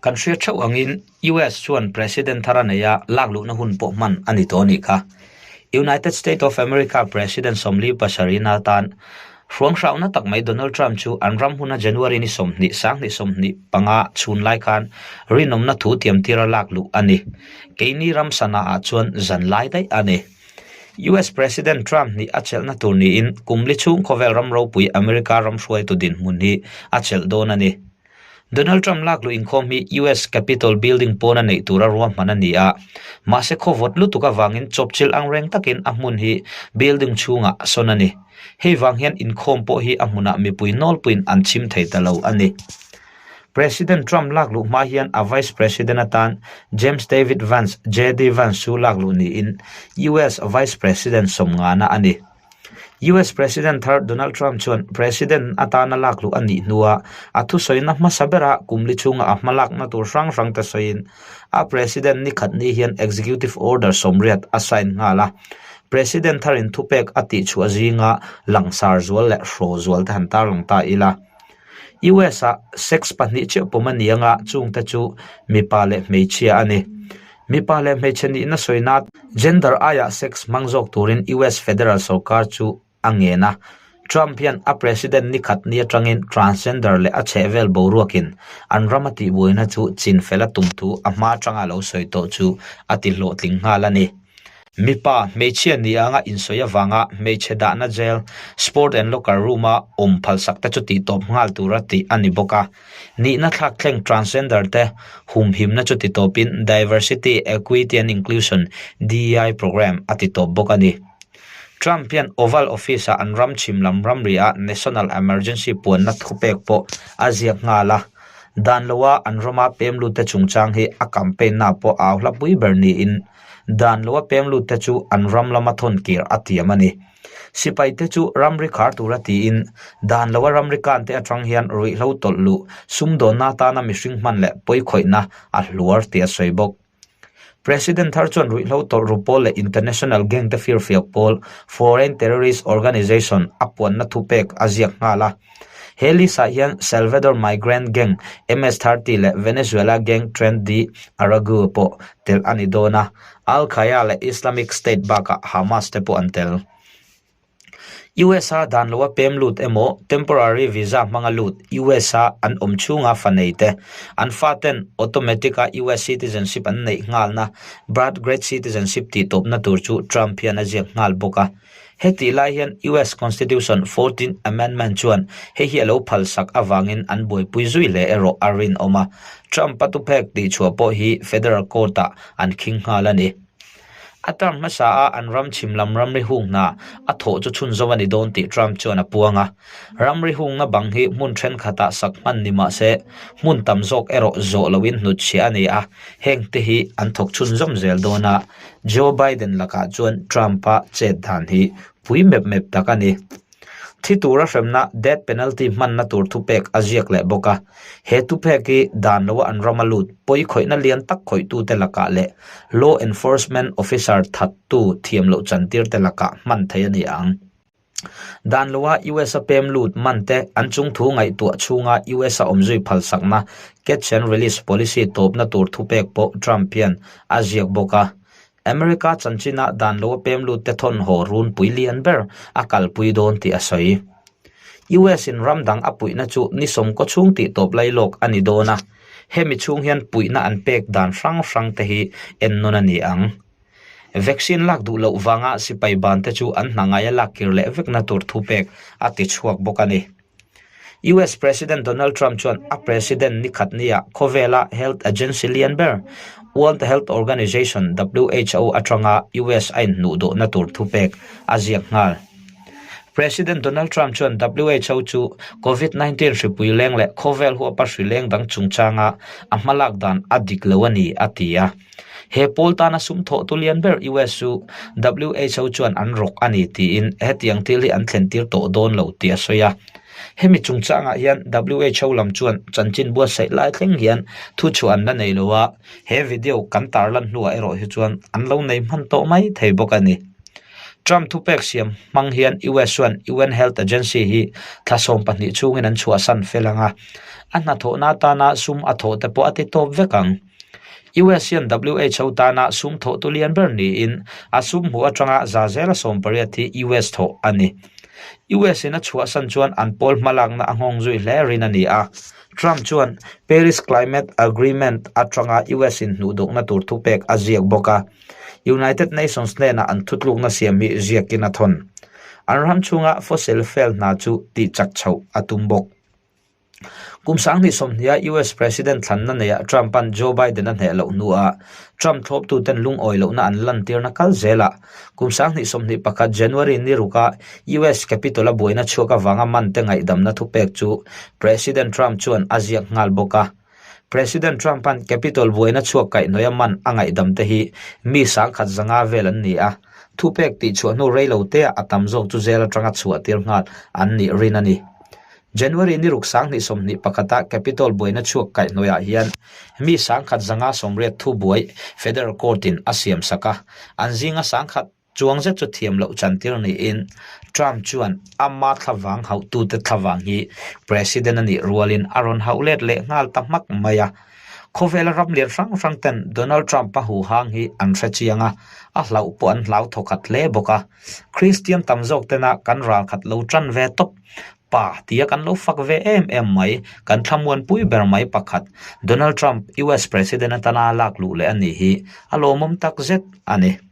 Kan hriat theuh angin US chuan President thar a nei a, lakluhna hun pawh hman a ni tawh a nih kha. United States of America President 47 ina atan hruanghrauhna tak mai Donald Trump chu an ram huna January ni 20, 2025 chhun lai khan rinawmna thu tiamtira lakluh a ni. Keini ram sana ah chuan zan lai daih a ni. US President Trump nih a chelhna tur niin kum li chhung khawvel ram ropui America ram hruaitu dinhmun hi a chelh dawn a ni. Donald Trump lakluh inkhawm hi US Capitol building pawna neih tura ruahman a ni a, mahse khawvawt lutuk avangin chawpchilh angreng takin a hmun hi building chhungah a sawn a ni. Hei vang hian inkhawm pawh hi a hmunah mipui nawlpuiin an chhim thei ta lo a ni. President Trump lakluh hma hian a Vice President atan James David Vance, JD Vance, chu lakluh niin US Vice President sawmngana a ni. US President thar Donald Trump chuan President atana lakluh a nih hnua a thusawina hmasa bera kum li chhunga a hmalakna tur hrang hrang te sawiin a President ni khat ni hian Executive Order 80 a sign nghal a. President tharin thupek a tihchhuah zinga langsar zual leh hraw zual te han tarlang ta ila. US-ah sex pahnih chiah pawm a ni anga chungte chu mipa leh hmeichhia a ni. Mipa leh hmeichhe nihna sawina gender aiah sex hmang zawk turin US federal sorkar chu a ngen a. Trump hian a president ni khat ni atangin transgender leh a chhehvel boruakin an rama tihbuaina chu chin fel a tum thu a hma atanga lo sawi tawh chu a tihlawhtling nghal a ni. Mipa, hmeichhia ni anga insawi avanga hmeichhe dahna jail, sport and locker room-a awm phalsak te chu tihtawp nghal tura tih a ni bawk a. Nihna thlak thleng transgender te humhimna chu titawpin Diversity, Equity and Inclusion, DEI, program a titawp bawk a ni. Trump hian Oval Office-ah an ram chhim lam ramri-ah National Emergency puanna thupek pawh a ziak nghal a. Dan loa an rama pem lutte chungchang hi a campaign-na pawh a au hla pui ber niin dan loa pem lutte chu an ram lama thawn kir a tiam a ni. Sipaite chu ramri khar tura tiin dan loa ramri kante atang hian ruihhlo tawlh luh sumdawnna atana mihring hman leh pawikhawihna a hluar tih a sawi bawk. President thar chuan ruihhlo tawlh ru pawl leh international gang te firfiak pawl Foreign Terrorist Organization a puanna thupek a ziak nghal a. He list ah hian Salvador Migrant Gang, MS-30 leh Venezuela gang Tren de Aragua pawh tel a ni dawn a, Al Qaeda leh Islamic State bakah Hamas te pawh an tel. USA dan loa pem lut emaw temporary visa hmanga lut USA an awm chhunga fa nei te, an faten automatic a US citizenship an neih nghalna birth grade citizenship tih tawpna tur chu Trump hian a ziak nghal bawk a. Hetih lai hian US Constitution Fourteenth Amendment chuan hei hi a lo phalsak avangin an buaipui zui hle erawh a rinawm a, Trump-a tuphek tihchhuah pawh hi federal court-ah an khing nghal a ni. A term hmasa a an ram chhim lam ramri hung hna a thawh chu chhunzawm a ni dawn tih Trump chuan a puang a. Ramri hungna bang hi hmun thenkhatah sak hman ni mah se, hmun tam zawk erawh zawh loin hnutchhiah a ni a, heng te hi an thawk chhunzawm zel dawn a. Joe Biden lakah chuan Trump-a chet dan hi pui mep mep tak a ni. Thi tura hremna death penalty hmanna tur thupek a ziak leh bawk a. He thupek hi dan loa an ram a lut pawi khawihna lian tak khawihtute lakah leh law enforcement officer thattu thiam loh chantirte lakah hman theih a ni ang. Dan loa US a pem lut man te an chungthu ngaihtuah chhunga US a awmzui phalsakna catch and release policy tawpna tur thupek pawh Trump hian a ziak bawk a. America chanchina dan loa pem lut te thawnhaw runpui lian ber a kalpui dawn tih a sawi. US in ram dang a puihna chu ni sawmkaw chhung tih tawp lailawk a ni dawn a, hemi chhung hian puihna an pek dan hrang hrang te hi ennawn a ni ang. Vaccine lak duh loh vanga sipai ban te chu an hna ngaia lak kir leh vekna tur thupek a ti chhuak bawk a ni. US President Donald Trump chuan a president ni khat nia khawvela health agency lian ber World Health Organization, WHO, atanga US a inhnuhdawhna tur thupek a ziak nghal. President Donald Trump chuan WHO chu Covid-19 hripui leng leh khawvel huapa hri leng dang chungchanga a hmalak dan a dik lo a ni a ti a. He pawl tana sum thawh tu lian ber US chu WHO chuan an rawk a ni tiin hetiang thil hi an thlen tir tawh dawn lo tih a sawi a. Hemi chungchangah hian WHO lam chuan chanchin buatsaih lai thleng hian thuchhuah an la nei lo a, he video kan tarlan hnuah erawh hi chuan an lo nei hman tawh mai thei bawk a ni. Trump thupek siam hmang hian US chuan UN Health Agency hi thla 12 chhungin an chhuahsan fel ang a, a hnathawhna atana sum a thawh te pawh a ti tawp vek ang. US hian WHO tana sum thawhtu lian ber niin a sum hmuh atanga za zela 18 hi US thawh a ni. US in a chhuahsan chuan an pawl hmalakna a nghawng zui hle rin a ni a. Trump chuan Paris Climate Agreement atanga US in hnuhdawkna tur thupek a ziak bawk a. United Nations hnenah an thutlukna siam hi ziakin a thawn. An ram chhunga fossil fuel hna chu tihchak chhoh a tum bawk. Kum 2020-a US President thlanna neiah Trump-a'n Joe Biden a hneh loh hnuah Trump thlawptuten lungawi lohna an lantirna kal zelah kum 2021 January ni ruka US Capitol-a buaina chhuak avanga mante ngaihdamna thupek chu President Trump chuan a ziak nghal bawk a. President Trump-a'n Capitol buaina chhuak kaihhnawih a man a ngaihdamte hi mi 1,500 vel an ni a, thupek tihchhuah hnu reiloteah a tam zawk chu jail atanga chhuahtir nghal an nih rin a ni. January ni ruk 2021-a Capitol buaina chhuak kaihhnawihah hian mi 1,580 thubuai Federal Court-in a siamsak a, an zinga 1,000 chuang zet chu thiam loh chantir niin Trump chuan ama thlavang hauhtute thlavang hi President a nih rualin a rawn hauh let leh nghal ta hmak mai a. Khawvela ram lian hrang hrang ten Donald Trump-a huhang hi an hre chiang a, a hlauh pawh an hlau thawkhat hle bawk a. Kristian tam zawk tena kan ralkhat lo tan ve tawp pa tia kan lo fak ve em em mai, kan thlamuanpui ber mai pakhat Donald Trump US President atana lak luh leh a nih hi a lawmawm tak zet a ni.